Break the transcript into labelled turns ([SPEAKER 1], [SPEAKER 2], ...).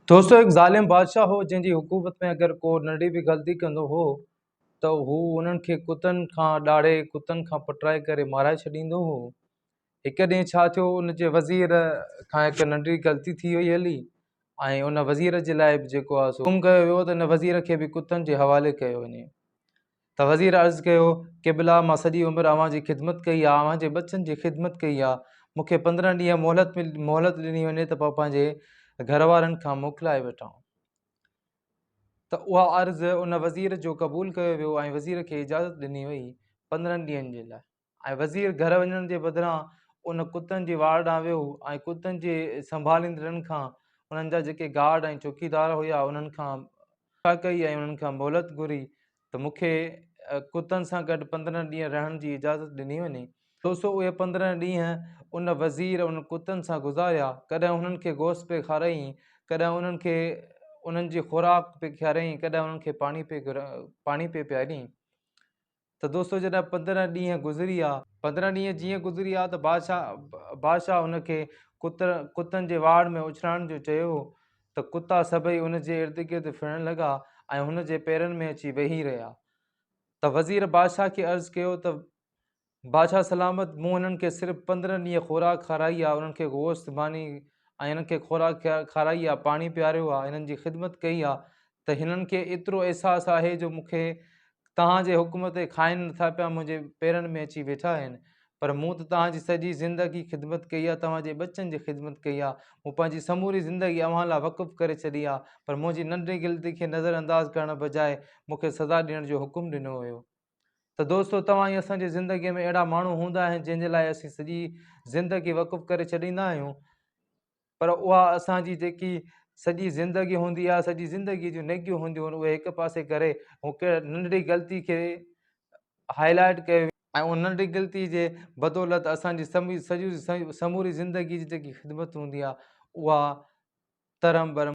[SPEAKER 1] دوستو هڪ ظالم بادشاهه هو جنهن جي حڪومت ۾ اگر ڪو ننڍي به غلطي ڪندو هو ته هو انهن کي ڪتن کان ڏاڙهي ڪتن کان پٽرائي ڪري مارائي ڇڏيندو هو. هڪ ڏينهن ڇا ٿيو ان جي وزير کان هڪ ننڍي غلطي ٿي وئي هلي ۽ ان وزير جي لاء به جيڪو آهي سو حڪم ڪيو ويو ته ان وزير کي به ڪتن جي حوالي ڪيو وڃي. ته وزير عرض ڪيو، قبلا! مان سڄي عمر اوهان جي خدمت ڪئي آ، اوهان جي ٻچن جي خدمت ڪئي آ، مون کي 15 ڏينهن مهلت مهلت ڏني وڃي ته مان پنهنجي گهر وارن کان موڪلائي وٺان. ته اها عرض ان وزير جو قبول ڪيو ويو ۽ وزير کي اجازت ڏني وئي 15 ڏينهن جي لاء. ۽ وزير گهر وڃڻ جي بدران ان ڪتن جي واڙ ڏانهن ويو ۽ ڪتن جي سنڀاليندڙن کان انهن جا جيڪي گارڊ ۽ چوڪيدار هيا انهن کان پڇا ڪئي ۽ انهن کان مهلت گهري ته مون کي ڪتن سان گڏ 15 ڏينهن رهڻ جي اجازت ڏني وڃي. دوستو اهي 15 ڏينهن ان وزير انهن ڪتن سان گذاريا، ڪڏهن انهن کي گوشت پئي کارايائين، ڪڏهن انهن کي انهن جي خوراڪ پئي کاريائين، ڪڏهن انهن کي پاڻي پئي پاڻي پئي پياريائين. ته دوستو جڏهن 15 ڏينهن گذري ويا. 15 ڏينهن جيئن گذري ويا ته بادشاهه بادشاهه هن کي ڪتر ڪتن جي واڙ ۾ اڇلائڻ جو چيو ته ڪتا سڀئي ان جي ارد گرد ڦرڻ لڳا ۽ هن جي پيرن ۾ اچي ويهي رهيا ته وزير بادشاهه کي عرض ڪيو ته بادشاهه سلامت مون هنن کي صرف 15 ڏينهن خوراڪ کارائي آهي انهن کي گوشت ماني ۽ هنن کي خوراڪ کارائي آهي پاڻي پياريو آهي هنن جي خدمت ڪئي آهي ته هنن کي ايترو احساس آهي جو مون کي توهان جي حڪم تي کائن نٿا پيا منهنجي پيرن ۾ اچي ويٺا آهن پر مون ته توهان جي سڄي زندگي خدمت ڪئي آهي توهان جي ٻچن جي خدمت ڪئي آهي مون پنهنجي سموري زندگي اوهان لاء وقف ڪري ڇڏي آهي پر منهنجي ننڍي غلطي کي نظر انداز ڪرڻ بجاء مون کي سزا ڏيڻ جو حڪم ڏنو ويو. ته دوستو توهان ۽ اسان جي زندگي ۾ اهڙا ماڻهو هوندا آهن جنهن جي لاء اسين سڄي زندگي وقف ڪري ڇڏيندا آهيون پر اها اسان جي جيڪي سڄي زندگي هوندي آهي سڄي زندگي جون نيڪيون هونديون آهن اهي هڪ پاسي ڪري هڪ ننڍڙي غلطي کي هائي لائيٽ ڪيو ۽ ان ننڍڙي غلطي جي بدولت اسان جي سڄي سموري زندگي جي جيڪي خدمت هوندي آهي اها ترم برم.